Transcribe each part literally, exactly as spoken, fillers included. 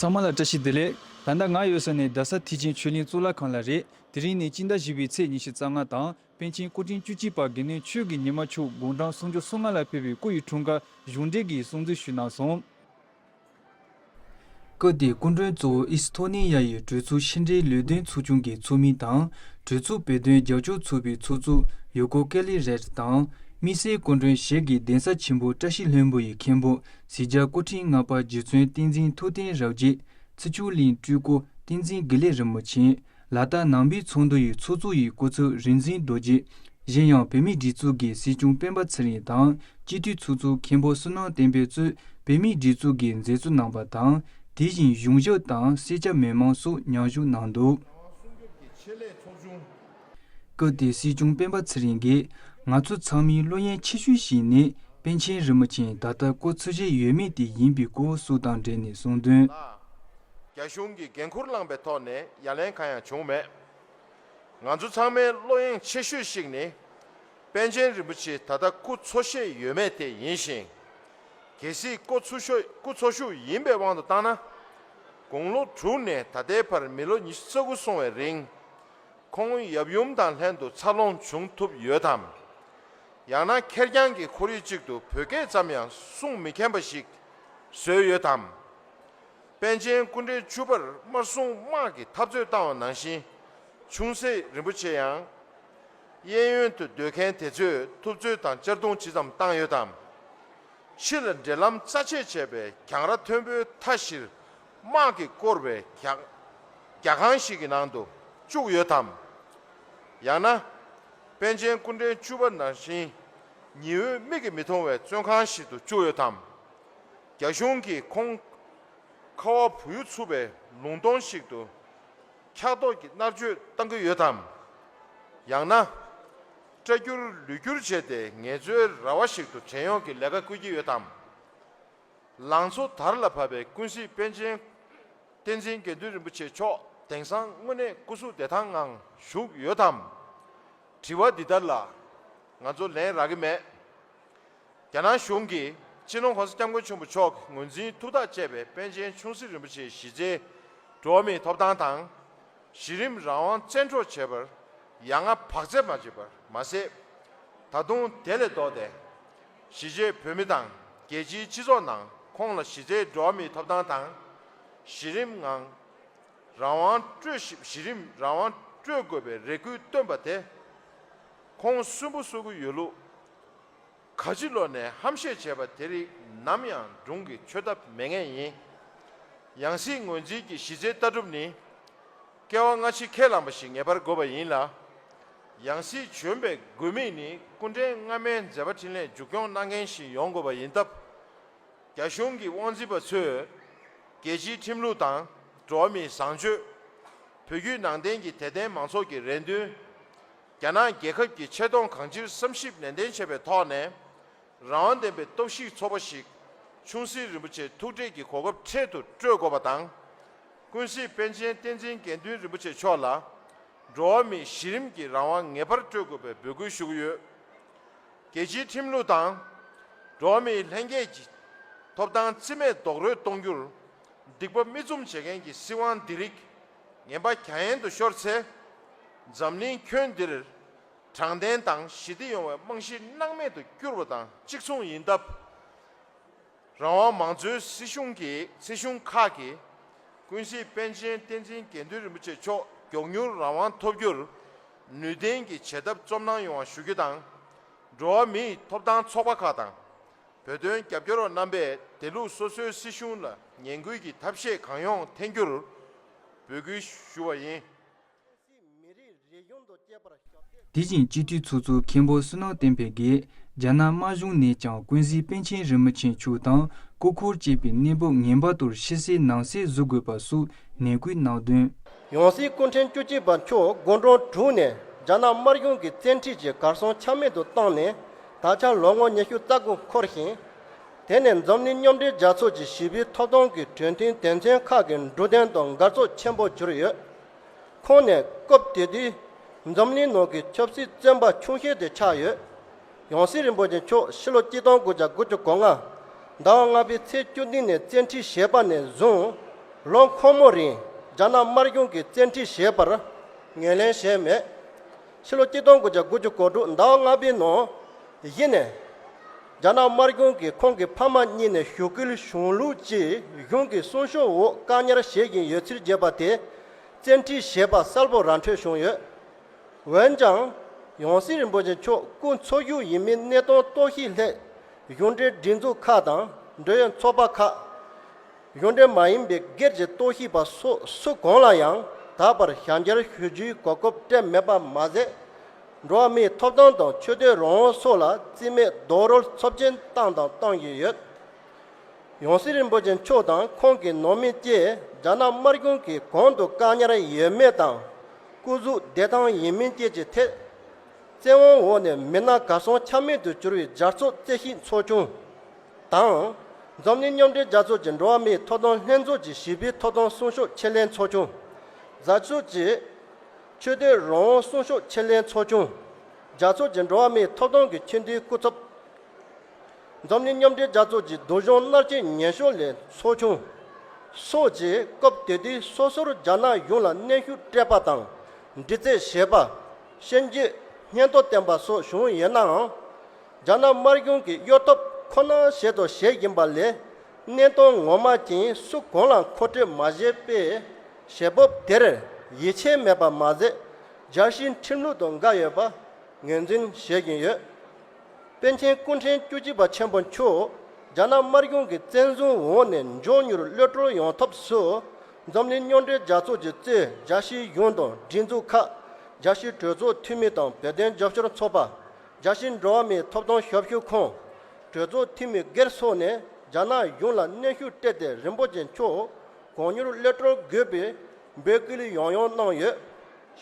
ཚང་མ་ལ་བཀྲ་ཤིས་བདེ་ལེགས། ད་ལྟ་ང་ཡོད་ས་ནི་རྡ་ས་མཐིལ་ཕྱིན་ཆོས་གླིང་གཙུག་ལག་ཁང་ལ་རེད། དེ་རིང་ནི་སྤྱི་ཟླ་བཞི་པའི་ཚེས་ཉི་ཤུ་རྩ་ལྔ་དང་། པཎ་ཆེན་སྐུ་ཕྲེང་བཅུ་གཅིག་པ་དགེ་འདུན་ཆོས་ཀྱི་ཉི་མ་མཆོག་དགུང་གྲངས་སུམ་ཅུ་སོ་ལྔ་ལ་ཕེབས་པའི་སྐུ་ཡི་འཁྲུངས་སྐར་གཞུང་འབྲེལ་གྱི་སྲུང་བརྩི་ཞུས་གནང་སོང་། སྐབས་དེའི་སྐུ་མགྲོན་གཙོ་བོ་ཨི་སི་ཐོ་ནི་ཡ་ཡི་གྲོས་ཚོགས་ཕྱི་འབྲེལ་ལས་དོན་ཚོགས་ཆུང་གི་ཚོགས་མི་དང་། གྲོས་ཚོགས་བོད་དོན་རྒྱབ་སྐྱོར་ཚོགས་པའི་ཚོགས་གཙོ་ཡོ་ཀོ་ཀེ་ལི་རེད་དང་། དམིགས་བསལ་སྐུ་མགྲོན་ཞིག་གིས་གདན་ས་ཆེན་པོ་བཀྲ་ཤིས་ལྷུན་པོ་ཡི་མཁན་པོ་གཟིགས་རྒྱ་སྐུ་ཕྲེང་ལྔ་པ་རྗེ་བཙུན་བསྟན་འཛིན་ཐུབ་བསྟན་རབ་རྒྱས། ཚེ་ཆུ་གླིང་སྤྲུལ་སྐུ་བསྟན་འཛིན་དགེ་ལེགས་རིན་པོ་ཆེ། ལ་དྭགས་ནང་པའི་ཚོགས་འདུ་ཡི་ཚོགས་གཙོ་ཡི་སྐུ་ཚབ་རིག་འཛིན་རྡོ་རྗེ། གཞན་ཡང་བོད་མིའི་སྒྲིག་འཛུགས་ཀྱི་སྲིད་སྐྱོང་སྤེན་པ་ཚེ་རིང་དང་སྤྱི་འཐུས་ཚོགས་གཙོ་མཁན་པོ་བསོད་ནམས་བསྟན་འཕེལ་གཙོས་བོད་མིའི་སྒྲིག་འཛུགས་ཀྱི་མཛད་གཙོ་རྣམ་པ་དང་། དེ་བཞིན་གཞུང་ཞབས་དང་སེར་སྐྱ་མི་མང་སོགས་མཉམ་ཞུགས་གནང་འདུག། སྐབས་དེའི་སྲིད་སྐྱོང་སྤེན་པ་ཚེ་རིང་གིས། ང་ཚོ་ཚང་མའི་བློ་གཡེང་ཆེ་ཤོས་ཤིག་ནི་པཎ་ཆེན་རིན་པོ་ཆེ་ད་ལྟ་སྐུ་འཚོ་བཞིན་ཡོད་མེད་དེ་ཡིན་པའི་སྐོར་སོགས་དང་འབྲེལ་ནས་གསུངས་དོན། རྒྱ་གཞུང་གིས་འགན་འཁུར་བླངས་པའི་ཐོག་ནས་ཡ་ལན་གང་ཡང་བྱུང་མེད། ང་ཚོ་ཚང་མའི་བློ་གཡེང་ཆེ་ཤོས་ཤིག་ནི། པཎ་ཆེན་རིན་པོ་ཆེ་ད་ལྟ་སྐུ་འཚོ་བཞིན་ཡོད་མེད་དེ་ཡིན་ཞིང་། གལ་སྲིད་སྐུ་འཚོ་ཤོས་སྐུ་འཚོ་བཞུགས་ཡིན་པའི་དབང་དུ་བཏང་ན། དགུང་ལོ་དྲུག་ནས་ད་ལྟའི་བར་མི་ལོ་ཉི་ཤུ་རྩ་དགུ་སོང་བའི་རིང་། ཁོང་ཡབ་ཡུམ་དང་ལྷན་དུ་འཚར་ལོངས་བྱུང་ཐུབ་ཡོད་དམ། ཡང་ན་ཁེར་རྐྱང་གི་ཁོར་ཡུག་ཅིག་ཏུ་བོད་སྐད་ཙམ་ཡང་གསུང་མི་མཁྱེན་པ་ཞིག་བཟོས་ཡོད་དམ། པཎ་ཆེན་སྐུ་ཕྲེང་བཅུ་པར་དམར་སྲུང་དམག་གིས་འཐབ་རྩོད་བཏང་བ་ནང་བཞིན། ཆུང་སྲིད་རིན་པོ་ཆེ་ཡང་། གཡས་གཡོན་དུ་སྡོད་མཁན་དེ་ཚོས་ཐུབ་ཚོད་དང་གཅར་རྡུང་ཇི་ཙམ་བཏང་ཡོད་དམ། ཕྱི་ལ་འབྲེལ་ལམ་རྩ་ཆད་བྱས་པའི་གྱང་ར་མཐོན་པོའི་མཐའ་བཞིར་དམག་གིས་བསྐོར་བའི་རྒྱ་རྒྱ་ཁང་ཞིག་གི་ནང་དུ་བཅུག་ཡོད་དམ། ཡང་ན། པཎ་ཆེན་སྐུ་ཕྲེང་བཅུ་པ་ནང་བཞིན་ཉི་འོད་མིག་གིས་མི་མཐོང་བའི་བཙོན་ཁང་ཞིག་ཏུ་བཅུག་ཡོད་དམ། རྒྱ་གཞུང་གིས་ཁོང་ཁ་བ་བུ་ཡུག་འཚུབ་པའི་ལུང་སྟོང་ཞིག་ཏུ་འཁྱག་ལྟོགས་ཀྱི་མནར་གཅོད་བཏང་གི་ཡོད་དམ། ཡང་ན། སྐྲ་བསྒྱུར་ལུས་བསྒྱུར་བྱས་ཏེ་ངལ་རྩོལ་ར་བ་ཞིག་ཏུ་བྲན་གཡོག་གི་ལས་ཀ་བསྐུལ་གྱི་ཡོད་དམ། ལང་ཚོ་དར་ལ་བབས་པའི་ཀུན་གཟིགས་པཎ་ཆེན་བསྟན་འཛིན་དགེ་འདུན་རིན་པོ་ཆེ་མཆོག་དེང་སང་དངོས་གནས་སྐུ་གཟུགས་བདེ་ཐང་ངང་བཞུགས་ཡོད་དམ། དྲི་བ་འདི་ལྟར་ལ་ང་ཚོ་ལན་རག་གི་མེད། རྒྱ་ནག་གཞུང་གིས་སྤྱི་ནོར་༸གོང་ས་༸སྐྱབས་མགོན་ཆེན་པོ་མཆོག་གི་ངོས་འཛིན་ཐུགས་ཐག་བཅད་པའི་པཎ་ཆེན་ཆུང་སྲིད་རིན་པོ་ཆེའི་གཞི་རྩའི་འགྲོ་བ་མིའི་ཐོབ་ཐང་དང་། གཞི་རིམ་རང་དབང་བཙན་འཕྲོག་བྱས་པར་ཡ་ང་བག་ཚ་མ་བྱས་པར་མ་ཟད། ད་དུང་དེ་ལས་ལྡོག་སྟེ། གཞིས་བྱེས་བོད་མི་དང་རྒྱལ་སྤྱིའི་སྤྱི་ཚོགས་ནང་ཁོང་ལ་གཞི་རྩའི་འགྲོ་བ་མིའི་ཐོབ་ཐང་དང་། གཞི་རིམ་ངང་རང་དབང་སྤྲོད་གཞི་རིམ་རང་དབང་སྤྲོད་དགོས་པའི་རེ་སྐུལ་བཏོན་པ་དེ། ཁོང་སུན་པོ་བཟོ་གི་ཡོད་ལུགས། ག་ཅི་ལོ་ནས་ཧམ་བཤད་བྱས་པ་དེ་རིགས་ནམ་ཡང་སྒྲུང་གིས་ཆོད་ཐབས་མེད་ངེས་ཡིན། ཡང་སྲིད་ངོས་འཛིན་གྱི་གཞི་རྩའི་ལྟ་གྲུབ་ནི། སྐྱེ་བ་སྔ་ཕྱི་ཁས་བླངས་པ་ཞིག་ངེས་པར་དགོས་པ་ཡིན་ལ། ཡང་སྲིད་བྱོན་པའི་དགོས་དམིགས་ནི་སྐུ་ཕྲེང་སྔ་མའི་མཛད་པ་འཕྲིན་ལས་མཇུག་སྐྱོང་གནང་མཁན་ཞིག་ཡོང་དགོས་པ་ཡིན་སྟབས། རྒྱ་གཞུང་གི་དབང་འཛིན་པ་ཚོས་རྒྱལ་སྤྱིའི་ཁྲིམས་ལུགས་དང་འགྲོ་བ་མིའི་བཟང་སྤྱོད། བོད་བརྒྱུད་ནང་བསྟན་གྱི་དད་ལྡན་མང་ཚོགས་ཀྱི་རེ་འདུན། རྒྱ་ནག་རྒྱལ་ཁབ་ཀྱི་ཆེ་མཐོང་གང་ཅིར་བསམ་ཞིབ་ནན་ཏན་བྱས་པའི་ཐོག་ནས། རང་དབང་ལྡན་པའི་སྟོབས་ཤུགས་ཚོགས་པ་ཞིག་ཆུང་སྲིད་རིན་པོ་ཆེ་ཐུགས་འདྲིས་ཀྱི་གོ་སྐབས་འཕྲལ་དུ་སྤྲོད་དགོས་པ་དང་། ཀུན་གཟིགས་པཎ་ཆེན་བསྟན་འཛིན་དགེ་འདུན་རིན་པོ་ཆེ་མཆོག་ལ། འགྲོ་བ་མིའི་གཞི་རིམ་གྱི་རང་དབང་ངེས་པར་སྤྲོད་དགོས་པའི་འབོད་སྐུལ་ཞུ་གི་ཡོད། རྒྱལ་སྤྱིའི་ཁྲིམས་ལུགས་དང་། འགྲོ་བ་མིའི་ལྷན་སྐྱེས་ཀྱི་ཐོབ་ཐང་རྩིས་མེད་རྡོག་རོལ་གཏོང་རྒྱུར། སྡིག་པ་མིག་བཙུམ་བྱེད་མཁན་གྱི་སྲིད་དབང་འདི་རིགས། ངན་པ་གྱ་ཡན་དུ་ཤོར་ཚེ། འཛམ་གླིང་ཁྱོན་འདིར། དྲང་བདེན་དང་ཞི་བདེ་ཡོང་བའི་རྨང་གཞི་སྣང་མེད་དུ་བསྐྱུར་བ་དང་གཅིག་མཚུངས་ཡིན་སྟབས། རང་དབང་མང་གཙོའི་སྲིད་གཞུང་གིས་སྲིད་གཞུང་ཁག་གིས་ཀུན་གཟིགས་པཎ་ཆེན་བསྟན་འཛིན་དགེ་འདུན་རིན་པོ་ཆེ་མཆོག་མགྱོགས་མྱུར་རང་དབང་ཐོབ་རྒྱུར་ནུས་ལྡན་གྱི་བྱེད་ཐབས་བརྩོན་གནང་ཡོང་བ་ཞུ་རྒྱུ་དང་། འགྲོ་བ་མིའི་ཐོབ་ཐང་ཚོགས་པ་ཁག་དང་། བོད་དོན་རྒྱབ་སྐྱོར་བ་རྣམ་པས་དེ་ལུགས་སོ་སོའི་སྲིད་གཞུང་ལ་ངན་སྐུལ་གྱི་ཐབས་ཤེས་གང་ཡོང་འཐེན་རྒྱུར་འབོད་སྐུལ་ཞུ་བ་ཡིན། དེ་བཞིན་སྤྱི་འཐུས་ཚོགས་གཙོ་མཁན་པོ་བསོད་ནམས་བསྟན་འཕེལ་གྱིས་རྒྱ་ནག་དམར་གཞུང་ནས་ཀྱང་ཀུན་གཟིགས་པཎ་ཆེན་རིན་པོ་ཆེ་མཆོག་དང་སྐུ་འཁོར་བཅས་པའི་གནས་བབ་ངེས་པར་དུ་ཕྱི་གསལ་ནང་གསལ་བཟོ་དགོས་པ་སོགས་ནན་སྐུལ་གནང་དོན། ཡང་སྲིད་སྐུ་ཕྲེང་བཅུ་གཅིག་པ་མཆོག་དགུང་གྲངས་དྲུག་ནས་ རྒྱ་ནག་དམར་གཞུང་གི་བཙན་ཁྲིད་ཀྱིས་གར་སོང་ཆ་མེད་དུ་བཏང་ནས་ད་ཆ་ལོ་ངོ་ཉི་ཤུ་རྩ་དགུ་འཁོར་ཞིང་། དེ་ནས་འཛམ་གླིང་མཉམ་འབྲེལ་རྒྱལ་ཚོགས་ཀྱི་ཞི་བའི་ཐོབ་ཐང་གི་གྲོས་མཐུན་དོན་ཚན་ཁག་གི་འབྲུ་དོན་དང་འགལ་ཚུལ་ཆེན་པོ་གྱུར་ཡོད། ཁོང་ནི་སྐབས་དེ་དུས་འཛམ་གླིང་ནང་གི་ཆབ་སྲིད་བཙོན་པ་ཆུང་ཤོས་དེ་ཆགས་ཡོད། ཡང་སྲིད་རིན་པོ་ཆེ་མཆོག་ཕྱི་ལོ་གཅིག་སྟོང་དགུ་བརྒྱ་དགུ་བཅུ་གོ་ལྔ་ཟླ་བ་ལྔ་པའི་ཚེས་བཅུ་བདུན་ནས་བཙན་ཁྲིད་བྱས་པ་ནས་བཟུང་ལོ་འཁོར་མོ་རིང་རྒྱ་ནག་དམར་གཞུང་གིས་བཙན་ཁྲིད་བྱས་པར་ངོས་ལེན་བྱས་མེད། ཕྱི་ལོ་གཅིག་སྟོང་དགུ་བརྒྱ་དགུ་བཅུ་གོ་དྲུག་ཟླ་བ་ལྔ་པའི་ནང་གཞི་ནས་རྒྱ་ནག་དམར་གཞུང་གིས་ཁོང་གི་ཕ་མ་གཉིས་ནས་ཞུ་སྐུལ་བྱུང་ལུགས་ཀྱིས་གཞུང་གི་གསུང་བཤད་འོག་བཀག་ཉར་བྱེད་བཞིན་ཡོད་ཚུལ་བརྗོད་པ་དེ་བཙན་ཁྲིད་བྱས་པ་གསལ་པོ་ར་འཕྲོད་བྱུང་ཡོད། འོན་ཀྱང་། ཡང་སྲིད་རིན་པོ་ཆེ་མཆོག་སྐུ་འཚོ་བཞུགས་ཡིན་མིན་གནས་སྟངས་རྟོག་ཞིབ་སླད་གཞུང་འབྲེལ་སྒྲིག་འཛུགས་ཁག་དང་འབྲེལ་ཡོད་ཚོགས་པ་ཁག་གཞུང་འབྲེལ་མ་ཡིན་པའི་སྒེར་གྱི་རྟོག་ཞིབ་པ་སོགས་སུ་གང་ལ་ཡང་ད་བར་ཞལ་མཇལ་ཞུ་རྒྱུའི་གོ་སྐབས་སྤྲད་མེད་པ་མ་ཟད། འགྲོ་བ་མིའི་ཐོབ་ཐང་དང་ཆོས་དད་རང་དབང་སོགས་ལ་རྩིས་མེད་རྡོག་རོལ་ཚབས་ཆེན་བཏང་དང་བཏང་བཞིན་ཡོད། ཡང་སྲིད་རིན་པོ་ཆེ་མཆོག་དང་ཁོང་གི་ནང་མི་བཅས་རྒྱ་ནག་དམར་གཞུང་གིས་གང་དུ་བཀག་ཉར་ཡོད་མེད་དང་སྐུ་གཟུགས་བདེ་ཐང་ཡིན་མིན་བཅས་ཀྱི་ཐད། བཙན་དབང་འོག་ནས་མི་སྣ་གར་སོང་ཆ་མེད་དུ་གྱུར་བའི་སྦྱར་ཚོགས་རྩོད་གཞི་ཚོགས་ཆུང་དང་། འཛམ་གླིང་མཉམ་འབྲེལ་རྒྱལ་ཚོགས་ཀྱི་འགྲོ་བ་མིའི་ཐོབ་ཐང་ལྷན་ཚོགས་ཀྱི་ཞི་བའི་ཐོབ་ཐང་སྲུང་སྐྱོབ་ཆེད་ལས་ཚོགས་ཆུང་། རྒྱལ་ཚོགས་ཀྱི་ཆོས་དད་རང་དབང་སྲུང་སྐྱོབ་ཆེད་ལས་ཚོགས་ཆུང་། རྒྱལ་ཚོགས་ཀྱི་འགྲོ་བ་མིའི་ཐོབ་ཐང་གི་ཆེས་མཐོའི་སྐུ་ཚབ། འཛམ་གླིང་མཉམ་འབྲེལ་རྒྱལ་ཚོགས་ཀྱི་སྡུག་སྦྱོང་མནར་གཅོད་ཉེན་སྐྱོབ་ལས་ཚོགས་ཆུང་སོགས་ཀྱིས་སྐབས་དེ་དུས་སོ་སོར་རྒྱ་ནག་གཞུང་ལ་གནོན་ཤུགས་སྤྲད་པ་དང་འདྲི་རྩད་བྱས་པ། ཤན་འབྱེད་སྙན་ཐོ་བསྟན་པ་སོགས་བྱུང་ཡོད་ནའང་། རྒྱ་ནག་དམར་གཞུང་གིས་གཡོ་ཐབས་ཁོ་ན་བྱེད་དང་བྱེད་བཞིན་པ་ལས་གནས་སྟངས་ངོ་མ་ཅན་སུ་གང་ལ་མཁོ་སྤྲོད་མ་བྱས་པས་བྱེད་བབ་དེར་ཡིད་ཆེས་མེད་པ་མ་ཟད་རྒྱལ་སྤྱིའི་ཁྲིམས་ལུགས་དང་འགལ་ཡོད་པ་ངོས་འཛིན་བྱེད་བཞིན་ཡོད། པཎ་ཆེན་སྐུ་ཕྲེང་བཅུ་གཅིག་པ་ཆེན་པོ་མཆོག་རྒྱ་ནག་དམར་གཞུང་གི་བཙན་བཟུང་འོག་ནས་མགྱོགས་མྱུར་གློད་གྲོལ་ཡོང་ཐབས་སུ། འཛམ་གླིང་མཉམ་འབྲེལ་རྒྱལ་ཚོགས་ཀྱིས་གཙོས་རྒྱལ་སྤྱིའི་གཞུང་དང་སྒྲིག་འཛུགས་ཁག་རྒྱལ་སྤྱིའི་གྲོས་ཚོགས་འཐུས་མི་དང་བོད་དོན་རྒྱབ་སྐྱོར་ཚོགས་པ། རྒྱལ་སྤྱིའི་འགྲོ་བ་མིའི་ཐོབ་ཐང་ཞབས་ཞུ་ཁང་། གྲོས་ཚོགས་འཐུས་མི་སྒེར་སོགས་ནས་རྒྱ་ནག་གཞུང་ལ་གནོན་ཤུགས་སྤྲད་དེ་རིན་པོ་ཆེ་མཆོག་གང་མྱུར་གློད་གྲོལ་དགོས་པའི་འབོད་སྐུལ་ཡང་ཡང་གནང་ཡོད།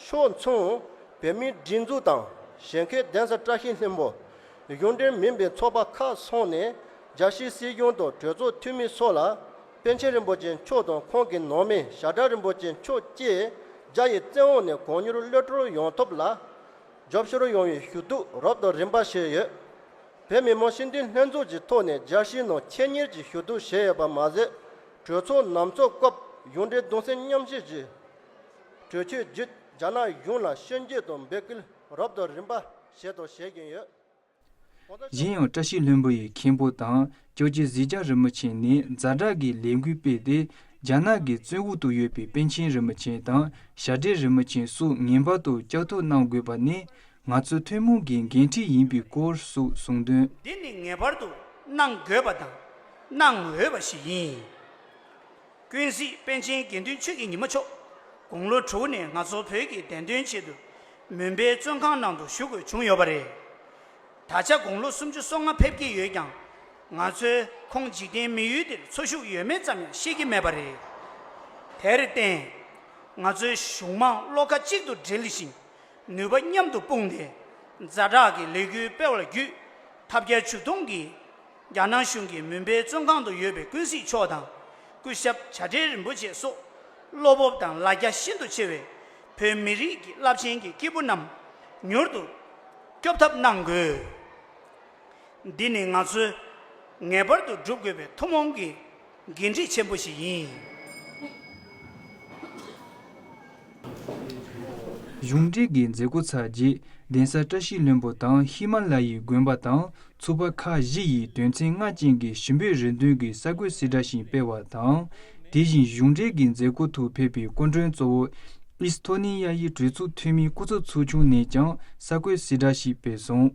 ཕྱོགས་མཚུངས། བོད་མིའི་སྒྲིག་འཛུགས་དང་གཞིས་ཁའི་གདན་ས་བཀྲ་ཤིས་ལྷུན་པོ། གཞུང་འབྲེལ་མིན་པའི་ཚོགས་པ་ཁག་སོགས་ནས་རྒྱལ་སྤྱིའི་སྲིད་གཞུང་དང་གྲོས་ཚོགས་འཐུས་མི་སོགས་ལ་པཎ་ཆེན་རིན་པོ་ཆེ་མཆོག་དང་ཁོང་གི་ནང་མི་ཞབས་དྲུང་རིན་པོ་ཆེ་མཆོག་བཅས་རྒྱ་ཡི་བཙན་འོག་ནས་གང་མྱུར་གློད་གྲོལ་ཡོང་ཐབས་ལ་རྒྱབ་སྐྱོར་ཡོང་བའི་ཞུ་གཏུག་རབ་དང་རིམ་པ་བྱས་ཡོད། བོད་མི་མང་སྤྱི་འཐུས་ལྷན་ཚོགས་ཀྱི་ཐོག་ནས་རྒྱལ་སྤྱིའི་ནང་ཆེད་གཉེར་གྱི་ཞུ་གཏུག་བྱས་ཡོད་པ་མ་ཟད། གྲོས་ཚོགས་ནང་ཚོགས་སྐབས་གཞུང་འབྲེལ་གདུང་སེམས་མཉམ་སྐྱེད་ཀྱི་གྲོས་ཆོད་བརྒྱུད་རྒྱ་ནག་གཞུང་ལ་ཞིབ་འཇུག་དང་འབོད་སྐུལ་རབ་དང་རིམ་པ་བྱས་དང་བྱེད་བཞིན་ཡོད། གཞན་ཡང་བཀྲ་ཤིས་ལྷུན་པོ་ཡི་མཁན་པོ་དང་སྐྱབས་རྗེ་གཟིག་རྒྱང་རིན་པོ་ཆེ་ནས་ཛ་དྲག་གི་ལས་འགུལ་སྤེལ་ཏེ་རྒྱ་ནག་གི་བཙོན་འོག་ཏུ་ཡོད་པའི་པཎ་ཆེན་རིན་པོ་ཆེ་དང་ཞབས་དྲུང་རིན་པོ་ཆེ་སོགས་ངེས་པར་དུ་བསྐྱར་གཏུག་གནང་དགོས་པ་ནི་ང་ཚོའི་ཐུན་མོང་གི་འགན་འཁྲི་ཡིན་པའི་སྐོར་སོགས་གསུངས་དོན། འདི་ནི་ངེས་པར་དུ་གནང་དགོས་པ་དང་གནང་འོས་པ་ཞིག་ཡིན། ཀུན་གཟིགས་པཎ་ཆེན་དགེ་འདུན་ཆོས་ཀྱི་ཉི་མ་མཆོག་དགུང་ལོ་དྲུག་ནས་ང་ཚོ་བོད་ཀྱི་བདེན་དོན་ཆེད་དུ་མུན་པའི་བཙོན་ཁང་ནང་དུ་བཞུགས་དགོས་བྱུང་ཡོད་པ་རེད། ད་ཆ་དགུང་ལོ་སུམ་ཅུ་སོ་ལྔ་ཕེབས་ཀྱི་ཡོད་ཀྱང་། ང་ཚོས་ཁོང་འཇིག་རྟེན་མི་ཡུལ་འདིར་འཚོ་བཞུགས་ཡོད་མེད་ཙམ་ཡང་ཤེས་ཀྱི་མེད་པ་རེད། དེར་བརྟེན། ང་ཚོའི་གཞུང་མང་བློ་ཁ་གཅིག་ཏུ་སྒྲིལ་ཞིང་། ནུས་པ་མཉམ་དུ་སྤུངས་ཏེ། ཛ་དྲག་གི་ལས་འགུལ་སྤེལ་བ་བརྒྱུད། ཐབས་བརྒྱ་ཇུས་སྟོང་གིས། རྒྱ་ནག་གཞུང་གིས་མུན་པའི་བཙོན་ཁང་དུ་ཡོད་པའི་ཀུན་གཟིགས་མཆོག་དང་། སྐུ་ཞབས་བྱ་བྲལ་རིན་པོ་ཆེ་སོགས། བློ་སྤོབས་དང་ལ་རྒྱ་ཤིན་ཏུ་ཆེ་བའི། བོད་མི་རིགས་ཀྱི་རླབས་ཆེན་གྱི་སྐྱེས་བུ་རྣམས། མྱུར་དུ། སྐྱོབ་ཐབས་གནང་དགོས། འདི་ནི་ང་ཚོས་ངེས་པར་དུ་བསྒྲུབ་དགོས་པའི་ཐུན་མོང་གི་འགན་འཁྲི་ཆེན་པོ་ཞིག་ཡིན། གཞུང་འབྲེལ་གྱི་མཛད་སྒོ་ཚར་རྗེས་གདན་ས་བཀྲ་ཤིས་ལྷུན་པོ་དང་ཧི་མ་ལ་ཡའི་དགོན་པ་དང་ཚོགས་པ་ཁག་བཞི་ཡིས་དོན་ཚན་ལྔ་ཅན་གྱི་ཞུ་འབོད་རེ་འདུན་གྱི་གསར་འགོད་གསལ་བསྒྲགས་ཤིག་སྤེལ་བ་དང་། དེ་བཞིན་གཞུང་འབྲེལ་གྱི་མཛད་སྒོ་ཐོག་ཕེབས་པའི་སྐུ་མགྲོན་གཙོ་བོ་ཨིས་ཐོ་ནི་ཡ་ཡི་གྲོས་ཚོགས་འཐུས་མི་སྐུ་ཚབ་ཚོགས་ཆུང་ནས་ཀྱང་གསར་འགོད་གསལ་བསྒྲགས་ཤིག་སྤེལ་སོང་།